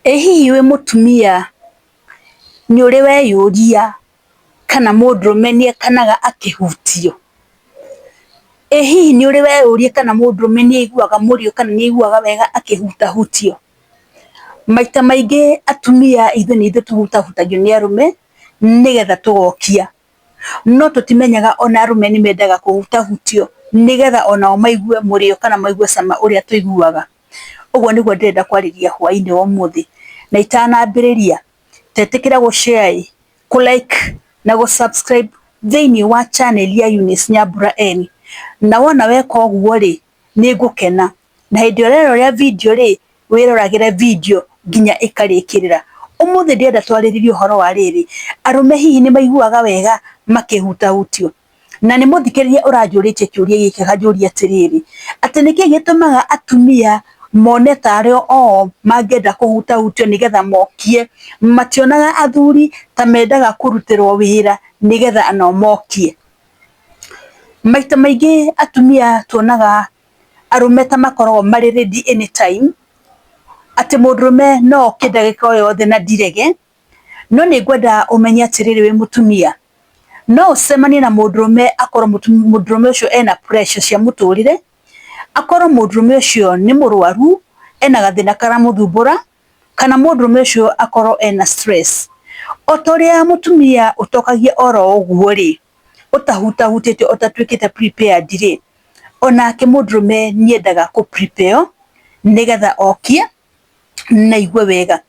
Ĩ hihi wĩ mũtumia nĩ ũrĩ weyũria kana mũndũrũme nĩ akenaga akĩhutio? Ĩ hihi nĩ ũrĩ weyũria kana mũndũrũme nĩ aiguaga mũrĩo kana nĩ aiguaga wega akĩhutahutio? Maita maingĩ atumia ithuĩ nĩ ithuĩ tũhutahutagio nĩ arũme nĩgetha tũgokia, no tũtimenyaga ona arũme nĩ mendaga kũhutahutio nĩgetha onao maigue mũrĩo kana maigue cama ũrĩa tũiguaga. Ũguo nĩguo ndĩrenda kwarĩria hwainĩ wa ũmũthĩ, na itanambĩrĩria tetĩkĩra gũ share, kũ like na gũ subscribe thĩinĩ wa channel ya Eunice Nyambura N. Na wona weka ũguo rĩ, nĩ ngũkena. Na hĩndĩ ĩrĩa ũrerorera video rĩ, wĩroragĩre video nginya ĩkarĩkĩrĩra. Ũmũthĩ ndĩrenda twarĩrĩrie ũhoro wa rĩrĩ, arũme hihi nĩ maiguaga wega makĩhutahutio? Na nĩ mũthikĩrĩria ũranjũrĩtie kĩũria gĩkĩ akanjũria atĩrĩrĩ, atĩ nĩkĩ gĩtũmaga atumia mone tarĩ o mangĩenda kũhutahutio nĩgetha mokie, mationaga athuri ta mendaga kũrutĩrwo wĩra nĩgetha nao mokie. Maita maingĩ atumia tuonaga arũme ta makoragwo marĩ ready anytime, atĩ mũndũrũme no oke ndagĩka o yothe na ndirege. No nĩ ngwenda ũmenye atĩrĩrĩ wĩ mũtumia, no ũcemanie na mũndũrũme akorwo mũndũrũme ũcio ena pressure cia mũtũrĩre, akorwo mũndũrũme ũcio nĩ mũrwaru, ena gathĩna karamũthumbũra, kana mũndũrũme ũcio akorwo ena stress. O ta ũrĩa mũtumia ũtokagia oro ũguo rĩ, ũtahutahutĩtio ũtatuĩkĩte prepared rĩ, onake mũndũrũme nĩ endaga kũ prepare nĩgetha okie na aigue wega.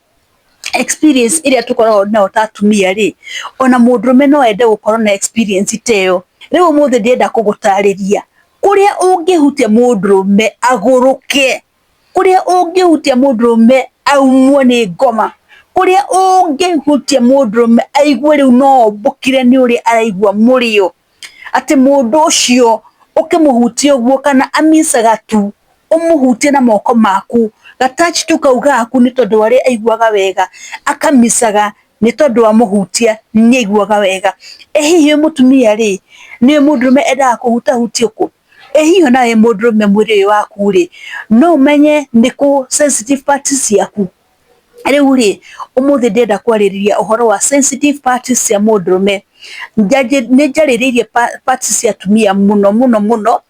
Experience ĩrĩa tũkoragwo nayo ta atumia rĩ, ona mũndũrũme no ende gũkorwo na experience ta ĩyo. Rĩu ũmũthĩ ndĩrenda kũgũtarĩria kũrĩa ũngĩhutia mũndũrũme agũrũke, kũrĩa ũngĩhutia mũndũrũme aumwo nĩ ngoma, kũrĩa ũngĩhutia mũndũrũme aigue rĩu no ombũkire nĩ ũrĩa araigua mũrĩo. Atĩ mũndũ ũcio ũkĩmũhutia ũguo kana amicaga tu, ũmũhutie na moko maku, ga touch tu kau gaku nĩ tondũ wa ũrĩa aiguaga wega, akamicaga nĩ tondũ wamũhutia nĩ aiguaga wega. Ĩ hihi wĩ mũtumia rĩ, nĩ ũĩ mũndũrũme endaga kũhutahutio kũ? Ĩ hihi onawe wĩ mũndũrũme mwĩrĩ ũyũ waku rĩ, no ũmenye nĩkũ sensitive parts ciaku? Rĩu rĩ, ũmũthĩ ndĩrenda kwarĩrĩria ũhoro wa sensitive parts cia mũndũrũme. Nĩ njarĩrĩirie parts cia atumia mũno mũno mũno,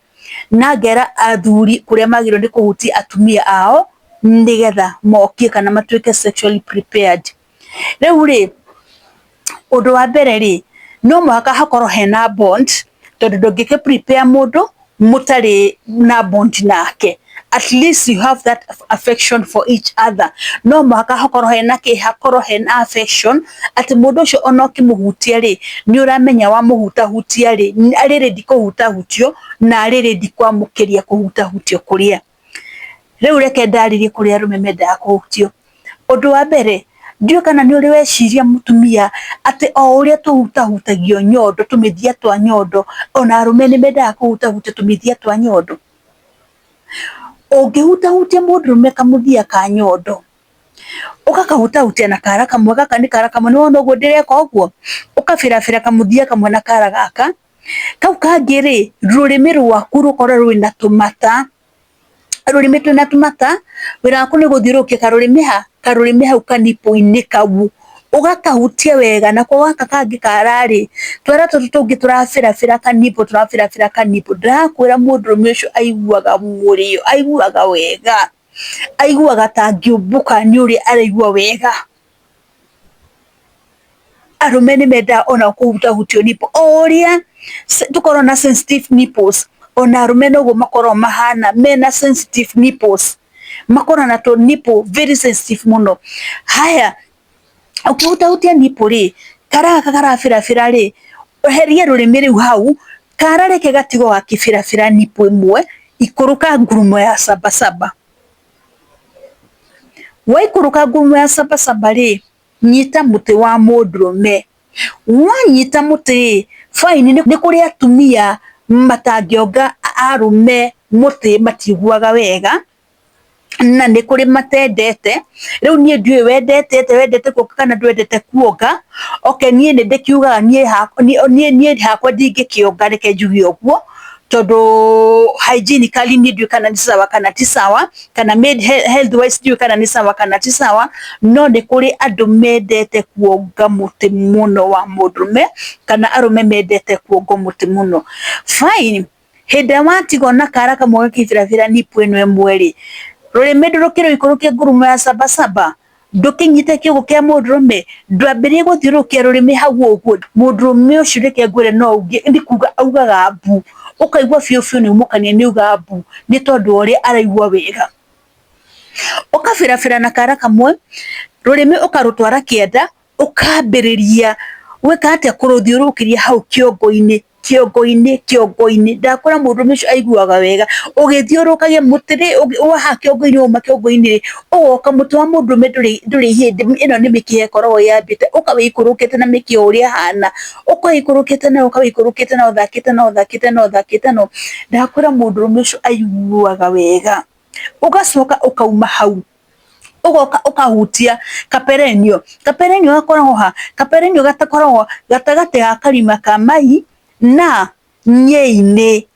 na ngera athuri kũrĩa magĩrĩirwo nĩ kũhutia atumia ao, nĩgetha mokie kana matuĩke sexually prepared. Rĩu rĩ, ũndũ wa mbere rĩ, no mũhaka hakorwo hena bond, tondũ ndũngĩkĩ prepare mũndũ mũtarĩ na bond nake. At least you have that affection for each other. No mũhaka hakorwo hena kĩ, hakorwo hena affection, atĩ mũndũ ũcio ona ũkĩmũhutia rĩ, nĩ ũramenya wamũhutahutia rĩ, arĩ ready kũhutahutio na arĩ ready kwamũkĩria kũhutahutio kũrĩa. Rĩu reke ndarĩrie kũrĩa arũme mendaga kũhutio. Ũndũ wa mbere, ndiũĩ kana nĩ ũrĩ weciria mũtumia atĩ o ũrĩa tũhutahutagio nyondo, tũmĩthia twa nyondo, ona arũme nĩ mendaga kũhutahutia tũmĩthia twa nyondo. Ũngĩhutahutia mũndũrũme kamũthia ka nyondo, ũgakahutahutia na kara kamwe, gaka nĩ kara kamwe, nĩ wona ũguo ndĩreka ũguo, ũkabĩrabĩra kamũthia kamwe na kara gaka, kau kangĩ rĩ, rũrĩmĩ rwaku rũkorwo rwĩna tũmata, rũrĩmĩ twĩna tũmata, wĩra waku nĩ gũthiũrũrũkia karũrĩmĩ ha, karũrĩmĩ hau kanipũ-inĩ kau, ũgakahutia wega, nako gaka kangĩ kara rĩ, twara tũtũ tũngĩ tũrabĩrabĩra kanipũ, tũrabĩrabĩra kanipũ, ndĩrakwĩra mũndũrũme ũcio aiguaga mũrĩo, aiguaga wega, aiguaga ta angĩũmbũka nĩ ũrĩa araigua wega. Arũme nĩ mendaga onao kũhutahutio nipple, o ũrĩa tũkoragwo na sensitive nipples, ona arũme noguo makoragwo mahana mena sensitive nipples, makoragwo na tũ nipple very sensitive mũno. Haya, ũkĩhutahutia nipple rĩ, kara gaka karabĩrabĩra rĩ, eheria rũrĩmĩ rĩu hau, kara reke gatigwo gakĩbĩrabĩra nipple ĩmwe, ikũrũka ngurumo ya sabasaba. Waikũrũka ngurumo ya sabasaba rĩ, nyita mũtĩ wa mũndũrũme. Wanyita mũtĩ rĩ, fine, nĩ kũrĩ atumia matangĩonga arũme mũtĩ matiiguaga wega, na nĩ kũrĩ matendete. Rĩu niĩ ndiũĩ wendete atĩa, wendete kuonga kana ndwendete kuonga. Okay, niĩ nĩ ndĩkiugaga niĩ hakwa ndingĩkĩonga reke njuge ũguo. Tondu hygienically ni ndiũĩ kana nĩ sawa kana ti sawa, kana made health wise ndiũĩ kana nĩ sawa kana ti sawa, no nĩ kũrĩ andũ mendete kuonga mũtĩ mũno wa mũndũrũme, kana arũme mendete kuongwo mũtĩ mũno. Fine, hĩndĩ ĩrĩa watigwo na kara kamwe gakĩbirabira nipple ĩno ĩmwe rĩ, rũrĩmĩ ndũrũkĩrũikũrũkie ngurumo ya sabasaba, ndũkĩnyite kĩũgũ kĩa mũndũrũme, ndwambĩrĩrie gũthiũrũrũkia rũrĩmĩ hau ũguo, mũndũrũme ũcio reke ngwĩre no uge nĩ kuga augaga mbu, ũkaigua biũ biũ nĩ ũmũkania nĩ auga mbu, nĩ tondũ wa ũrĩa araigua wega. Ũkabirabira na kara kamwe, rũrĩmĩ ũkarũtwara kĩanda, ũkambĩrĩria gwĩka atĩa, kũrũthiũrũrũkĩria hau kĩongo-inĩ, kĩongo-inĩ, kĩongo-inĩ. Ndakwĩra mũndũrũme ũcio aiguaga wega, ũgĩthiũrũrũkagia mũtĩ rĩ, waha kĩongo-inĩ wauma kĩongo-inĩ rĩ, ũgoka mũtĩ wa mũndũrũme ndũrĩ ihĩndĩ, ĩno nĩ mĩkiha ĩkoragwo yambĩte, ũkawĩikũrũkĩte na mĩkiha ũrĩa ĩhana, ũkawĩikũrũkĩte nayo, ũkawĩikũrũkĩte nayo, ũthakĩte nayo, ũthakĩte nayo, ũthakĩte nayo. Ndakwĩra mũndũrũme ũcio aiguaga wega. Ũgacoka ũkauma hau, ũgoka ũkahutia kaperenio. Kaperenio gakoragwo ha? Kaperenio gakoragwo gatagatĩ ga karima ka mai na nyei-inĩ.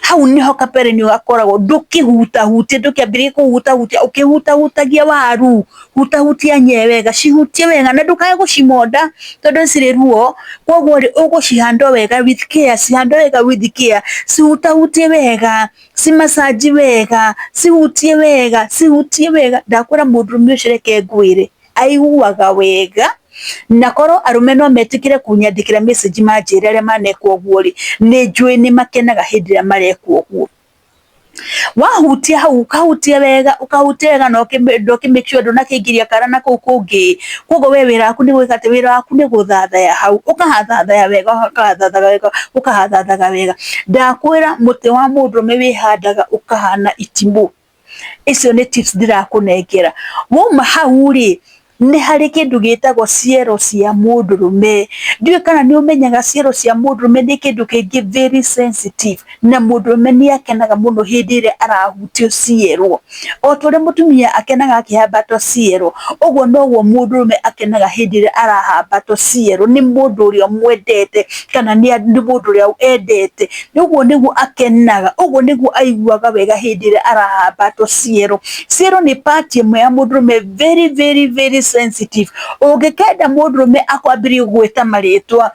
Hau niho kaperenio gakoragwo, ndũkĩhutahutie, ndũkĩambĩrĩrie kũhutahutia, ũkĩhutahutagia waru, hutahutia nyee wega, cihutie wega na ndũkae gũcimonda tondũ cirĩ ruo, koguo rĩ ũgũcihanda wega with care, cihande wega with care, cihutahutie wega, cimacanji wega, cihutie wega, cihutie wega. Ndakwĩra mũndũrũme ũcio reke ngwĩre, aiguaga wega, na korwo arũme no metĩkĩre kũnyandĩkĩra message manjĩre arĩa manekwo ũguo rĩ, nĩ njũĩ nĩ makenaga hĩndĩ ĩrĩa marekwo ũguo. Wahutia hau, ũkahutia wega, ũkahutia wega na ũkĩ make sure ndũnakĩingĩria kara na kũu kũngĩ. Koguo we wĩra waku nĩ gwĩka atĩ, wĩra waku nĩ gũthathaya hau, ũkahathathaya wega, ũkahathathaga wega, ũkahathathaga wega. Ndakwĩra mũtĩ wa mũndũrũme wĩhandaga ũkahana itimũ. Icio nĩ tips ndĩrakũnengera. Wauma hau rĩ, nĩ harĩ kĩndũ gĩtagwo ciero cia mũndũrũme. Ndiũĩ kana nĩ ũmenyaga ciero cia mũndũrũme nĩ kĩndũ kĩngĩ very sensitive, na mũndũrũme nĩ akenaga mũno hĩndĩ ĩrĩa arahutio ciero. O ta ũrĩa mũtumia akenaga akĩhambatwo ciero, ũguo noguo mũndũrũme akenaga hĩndĩ ĩrĩa arahambatwo ciero nĩ mũndũ ũrĩa ũmwendete kana nĩ mũndũ ũrĩa endete. Ũguo nĩguo akenaga, ũguo nĩguo aiguaga wega hĩndĩ ĩrĩa arahambatwo ciero. Ciero nĩ part ĩmwe ya mũndũrũme very very very sensitive. Ũngĩkenda mũndũrũme akwambĩrĩrie gũgwĩta marĩtwa,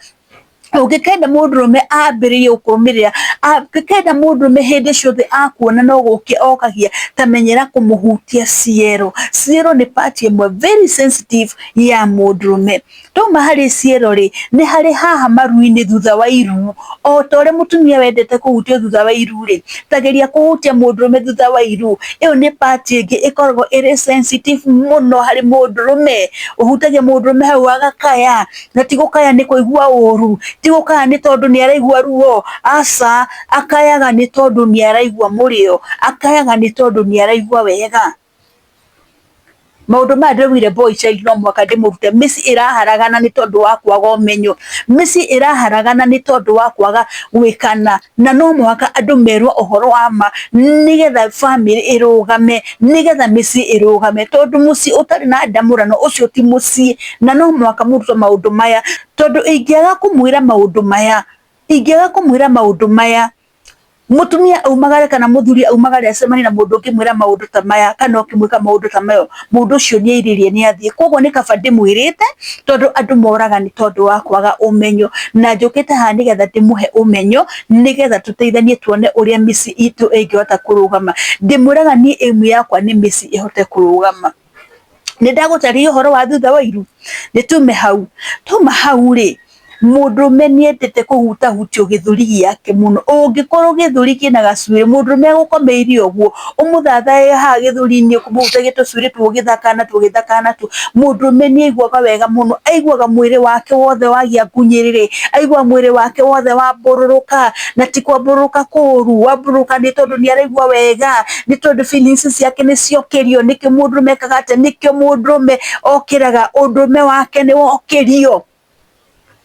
ũngĩkenda mũndũrũme ambĩrĩrie gũkũrũmĩrĩra, angĩkenda mũndũrũme hĩndĩ ciothe akuona no gũkia okagia, ta menyera kũmũhutia ciero. Ciero nĩ part ĩmwe very sensitive ya mũndũrũme. Twauma harĩ ciero rĩ, nĩ harĩ haha maru-inĩ thutha wa iru. O ta ũrĩa mũtumia wendete kũhutio thutha wa iru rĩ, ta geria kũhutia mũndũrũme thutha wa iru. Ĩyo nĩ part ĩngĩ ĩkoragwo ĩrĩ sensitive mũno harĩ mũndũrũme. Ũhutagia mũndũrũme hau agakaya, na ti gũkaya nĩ kũigua ũru, ti gũkaya nĩ tondũ nĩ araigua ruo, aca, akayaga nĩ tondũ nĩ araigua mũrĩo, akayaga nĩ tondũ nĩ araigua wega. Maũndũ maya ndĩraugire boy child no mũhaka ndĩmũrute. Mĩciĩ ĩraharagana nĩ tondũ wa kwaga ũmenyo, mĩciĩ ĩraharagana nĩ tondũ wa kwaga gwĩkana, na no mũhaka andũ merwo ũhoro wa ma nĩgetha bamĩrĩ ĩrũgame, nĩgetha mĩciĩ ĩrũgame, tondũ mũciĩ ũtarĩ na ndamũrano ũcio ti mũciĩ, na no mũhaka mũrutwo maũndũ maya, tondũ ingĩaga kũmwĩra maũndũ maya, ingĩaga kũmwĩra maũndũ maya, mutumia aumagare kana muthuri aumagare acemanie na mundu ũngĩmwĩra maũndũ ta maya kana ũkĩmwĩka maũndũ ta mayo, mundu ũcio nĩ airĩrie nĩ athiĩ. Koguo nĩ kaba ndĩmwĩrĩte tondũ andũ moraga nĩ tondũ wa kwaga ũmenyo, na njũkĩte haha nĩgetha ndĩmũhe ũmenyo nĩgetha tũteithanie tuone ũrĩa mĩciĩ itũ ĩngĩhota kũrũgama. Ndĩmwĩraga niĩ aim yakwa nĩ mĩciĩ ĩhote kũrũgama. Nĩ ndagũtarĩria ũhoro wa thutha wa iru, nĩ tume hau. Twauma hau rĩ, mũndũrũme nĩ endete kũhutahutio gĩthũri gĩake mũno. Ũngĩkorwo gĩthũri kĩna gacuĩrĩ, mũndũrũme agũkomeire ũguo, ũmũthathaĩre haha gĩthũri-inĩ ũmũhutagie tũcuĩrĩ tũu ũgĩthaka natuo ũgĩthaka natuo, mũndũrũme nĩ aiguaga wega mũno, aiguaga mwĩrĩ wake wothe wagĩa ngunyĩrĩrĩ, aiguaga mwĩrĩ wake wothe wambũrũrũka, na ti kwambũrũrũka kũru, wambũrũrũka nĩ tondũ nĩ araigua wega, nĩ tondũ feelings ciake nĩ ciokĩrio. Nĩkĩo mũndũrũme ekaga atĩa? Nĩkĩo mũndũrũme okĩraga, ũndũrũme wake nĩ wokĩrio,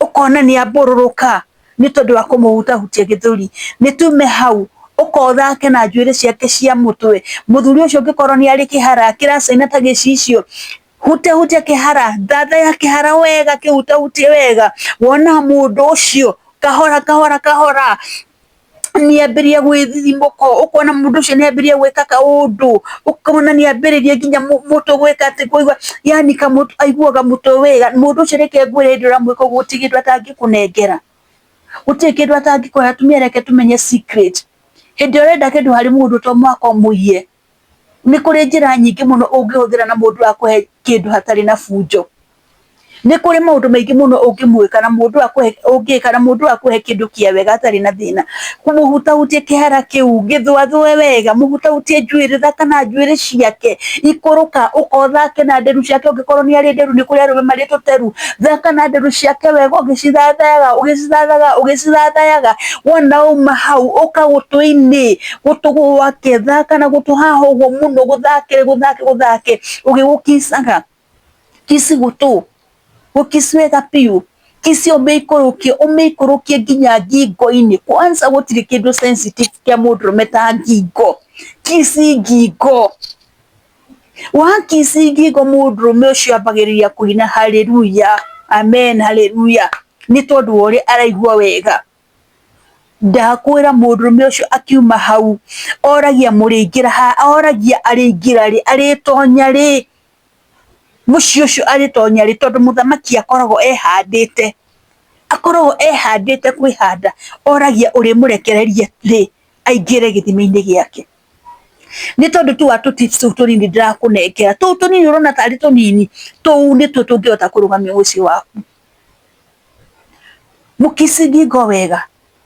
ũkona nĩ ambũrũrũka nĩ tondũ wa kũmũhutahutia gĩthũri. Nĩ tume hau, ũka ũthake na njuĩrĩ ciake cia mũtwe. Mũthuri ũcio ũngĩkorwo nĩ arĩ kĩhara kĩracaina ta gĩcicio, hutahutia kĩhara, thathaya kĩhara wega, kĩhutahutie wega, wona mũndũ ũcio kahora kahora kahora. Nĩambĩrĩria gwĩthithimũka, ũkona mũndũ ũcio nĩambĩrĩria gwĩka kaũndũ, ũkona nĩambĩrĩria nginya mũtwe gwĩka atĩ kũigua yani kamũtwe aiguaga mũtwe wega. Mũndũ ũcio reke ngwĩre hĩndĩ ĩrĩa ũramwĩka ũguo gũtirĩ kĩndũ atangĩkũnengera, gũtirĩ kĩndũ atangĩkũhe. Atumia reke tũmenye secret, hĩndĩ ĩrĩa ũrenda kĩndũ harĩ mũndũ to mũhaka ũmũiye. Nĩ kũrĩ njĩra nyingĩ mũno ũngĩhũthĩra na mũndũ akũhe kĩndũ hatarĩ na bunjo. Nĩ kũrĩ maũndũ maingĩ mũno ũngĩmwĩka na mũndũ akũhe, ũngĩka na mũndũ akũhe kĩndũ kĩa wega hatarĩ na thĩna. Kũmũhutahutia kĩhara kĩu, gĩthũathũe wega, mũhutahutie njuĩrĩ, thaka na njuĩrĩ ciake, ikũrũka, ũka ũthake na nderu ciake ũngĩkorwo nĩ arĩ nderu, nĩ kũrĩ arũme marĩ tũteru, thaka na nderu ciake wega ũgĩcithathayaga, ũgĩcithathayaga, ũgĩcithathayaga, wona wauma hau, ũka gũtũ-inĩ, gũtũ gwake, thaka na gũtũ haha ũguo mũno, gũthake, gũthake, gũthake, ũgĩgũkicaga, kici gũtũ, gũkici wega biũ, kici ũmĩikũrũkie, ũmĩikũrũkie nginya ngingo-inĩ. Kwanza gũtirĩ kĩndũ sensitive kĩa mũndũrũme ta ngingo, kici ngingo. Wakici ngingo mũndũrũme ũcio ambagĩrĩria kũina haleluya, amen, haleluya, nĩ tondũ wa ũrĩa araigua wega. Ndakwĩra mũndũrũme ũcio akiuma hau, oragia mũrĩingĩra ha, oragia arĩingĩra rĩ, arĩtonya rĩ, mũciĩ ũcio arĩtonya rĩ, tondũ mũthamaki akoragwo ehandĩte, akoragwo ehandĩte kwĩhanda, oragia ũrĩmũrekereria rĩ, aingĩre gĩthima-inĩ gĩake. Nĩ tondũ tu wa tũ tips tũu tũnini ndĩrakũnengera, tũu tũnini ũrona tarĩ tũnini, tũu nĩtuo tũngĩhota kũrũgamia mũciĩ waku. Mũkici ngingo wega,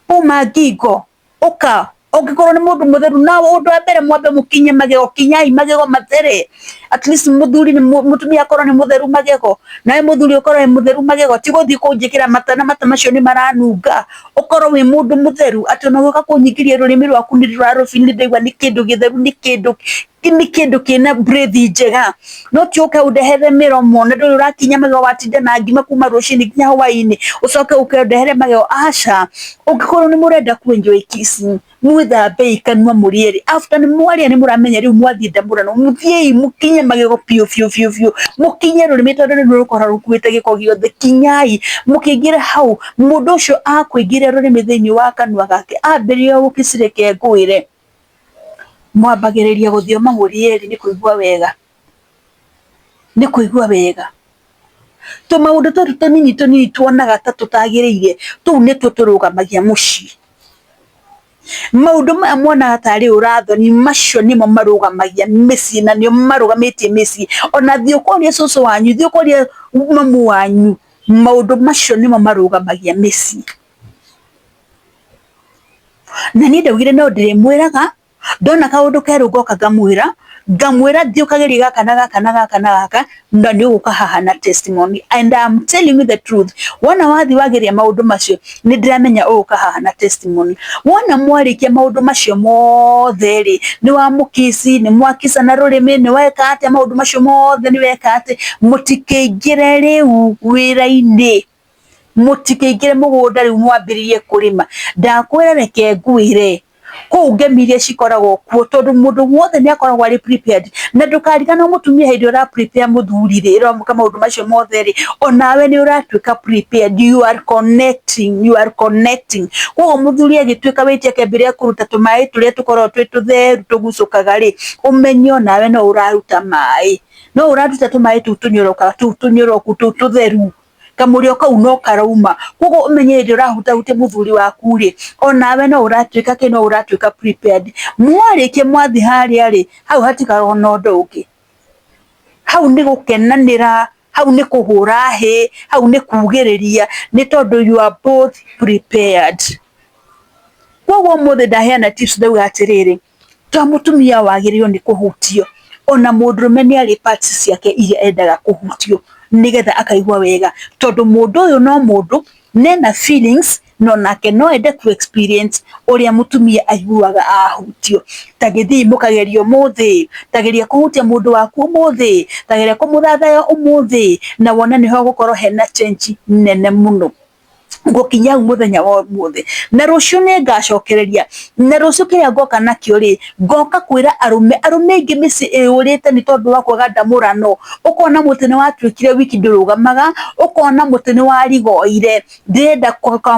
uma ngingo, ũka, ũngĩkorwo nĩ mũndũ mũtheru, na ũndũ wa mbere mwambe mũkinye magego, kinyai magego mathere. At least mũthuri nĩ mũtumia akorwo nĩ mũtheru magego, nawe mũthuri ũkorwo wĩ mũtheru magego, ti gũthiĩ kũnjĩkĩra mata na mata macio nĩ maranunga. Ũkorwo wĩ mũndũ mũtheru, atĩ ona ũgĩũka kũnyingĩria rũrĩmĩ rwaku nĩ ndĩrarũfeel, nĩ ndaigua nĩ kĩndũ gĩtheru, nĩ kĩndũ kĩna breath njega. No ti ũke ũndehere mĩromo na ndũrĩ ũrakinya magego, watinda na ngima kuma rũcinĩ nginya hwaĩ-inĩ, ũcoke ũke ũndehere magego, aca. Ũngĩkorwo nĩ mũrenda kũ enjoy kissing, mwĩthambei kanua mũrĩ erĩ. After nĩ mwarĩa nĩ mũramenya rĩu mwathiĩ ndamũrano, mũthiĩi mũkinye magego biũ biũ biũ biũ, mũkinye rũrĩmĩ tondũ nĩ rũkoragwo rũkuĩte gĩko gĩothe, kinyai. Mũkĩingĩra hau, mũndũ ũcio akũingĩria rũrĩmĩ thĩinĩ wa kanua gake, ambĩrĩria gũkiss, reke ngwĩre, mwambagĩrĩria gũthioma mũrĩ erĩ nĩ kũigua wega, nĩ kũigua wega. Tũmaũndũ tũtũ tũnini tũnini tuonaga ta tũtagĩrĩire, tũu nĩtuo tũrũgamagia mũciĩ. Maũndũ maya muonaga tarĩ ũrathoni, macio nĩmo marũgamagia mĩciĩ na nĩo marũgamĩtie mĩciĩ. Ona thiĩ ũkorie cũcũ wanyu, thiĩ ũkorie mamu wanyu, maũndũ macio nĩmo marũgamagia mĩciĩ. Na niĩ ndaugire no ndĩrĩmwĩraga, ndona kaũndũ kerũ ngoka ngamwĩra, ngamwĩra thiĩ ũkagerie gaka na gaka na gaka na gaka, na nĩ ũgũka haha na testimony. And I'm telling you the truth. Wona wathiĩ wageria maũndũ macio, nĩ ndĩramenya ũgũka haha na testimony. Wona mwarĩkia maũndũ macio mothe rĩ, nĩ wamũkici, nĩ mwakica na rũrĩmĩ, nĩ weka atĩa maũndũ macio mothe nĩ weka atĩ, mũtikĩingĩre rĩu wĩra-inĩ, mũtikĩingĩre mũgũnda rĩu mwambĩrĩrie kũrĩma. Ndakwĩra reke ngwĩre, kũu ngemi iria cikoragwo kuo, tondũ mũndũ wothe nĩ akoragwo arĩ prepared. Na ndũkariganĩrwo mũtumia hĩndĩ ĩrĩa ũra prepare mũthuri rĩ, ũramwĩka maũndũ macio mothe rĩ, onawe nĩ ũratuĩka prepared, you are connecting, you are connecting. Koguo mũthuri agĩtuĩka wĩtie akĩambĩrĩria kũruta tũmaĩ tũrĩa tũkoragwo twĩ tũtheru tũgucũkaga rĩ, ũmenye onawe no ũraruta maĩ, no ũraruta tũmaĩ tũu tũnyorokaga, tũu tũnyoroku, tũu tũtheru, kamũrĩo kau no karauma. Koguo ũmenye hĩndĩ ĩrĩa ũrahutahutia mũthuri waku rĩ, onawe no ũratuĩka kĩ, no ũratuĩka prepared. Mwarĩkia mwathiĩ harĩa rĩ, hau hatikoragwo na ũndũ ũngĩ. Hau nĩ gũkenanĩra, hau nĩ kũhũra hĩ, hau nĩ kugĩrĩria, nĩ tondũ you are both prepared. Koguo ũmũthĩ ndaheana tips ndauga atĩrĩrĩ, to mũtumia wagĩrĩirwo nĩ kũhutio, ona mũndũrũme nĩ arĩ parts ciake iria endaga kũhutio nĩgetha akaigua wega, tondũ mũndũ ũyũ no mũndũ, nena feelings, no nake no ende ku experience ũrĩa mũtumia aiguaga ahutio. Ta gĩthiĩ mũkageria ũmũthĩ, ta geria kũhutia mũndũ waku ũmũthĩ, ta geria kũmũthathaya ũmũthĩ, na wone nĩho gũkorwo hena change nene mũno. Ngũkinya hau mũthenya wa ũmũthĩ, na rũciũ nĩ ngacokereria. Na rũciũ kĩrĩa ngoka nakĩo rĩ, ngoka kwĩra arũme, arũme aingĩ mĩciĩ ĩyũrĩte nĩ tondũ wa kwaga ndamũrano. Ũkona mũtĩ nĩ watuĩkire wiki ndũrũgamaga, ũkona mũtĩ nĩ warigoire. Ndĩrenda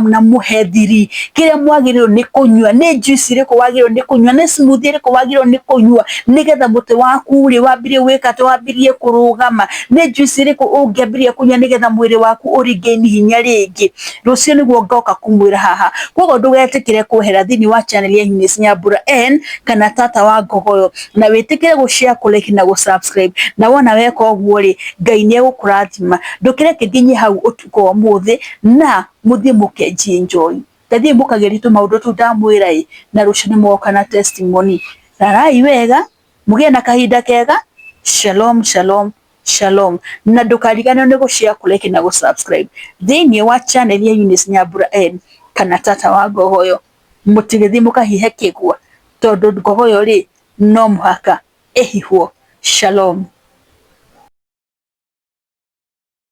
na mũhe thiri kĩrĩa mwagĩrĩirwo nĩ kũnyua, nĩ juice ĩrĩkũ wagĩrĩirwo nĩ kũnyua, nĩ smoothie ĩrĩkũ wagĩrĩirwo nĩ kũnyua nĩgetha mũtĩ waku rĩ wambĩrĩrie gwĩka atĩ, wambĩrĩrie kũrũgama. Nĩ juice ĩrĩkũ ũngĩambĩrĩria kũnyua nĩgetha mwĩrĩ waku ũ regain hinya rĩngĩ. Rũciũ nĩguo ngoka kũmwĩra haha. Koguo ndũgetĩkĩre kwehera thĩinĩ wa channel ya Eunice Nyambura N kana tata wa Ngogoyo, na wĩtĩkĩre gũ share, kũ like na gũ subscribe. Na wona weka ũguo rĩ, Ngai nĩ egũkũrathima. Ndũkĩreke nginye hau ũtukũ wa ũmũthĩ na mũthiĩ mũkenji enjoy. Tathiĩ mũkagerie tũmaũndũ tũu ndamwĩra ĩ, na rũciũ nĩ mũgoka na testimony. Rarai wega, mũgĩe na kahinda kega. Shalom, shalom, shalom. Na ndũkariganĩrwo nĩ gũ share, kũ like na gũ subscribe thĩinĩ wa channel ya Eunice Nyambura N kana tata wa Ngogoyo. Mũtigĩthiĩ mũkahihe kĩgwa, tondũ ngogoyo rĩ, no mũhaka ĩhihwo. Shalom.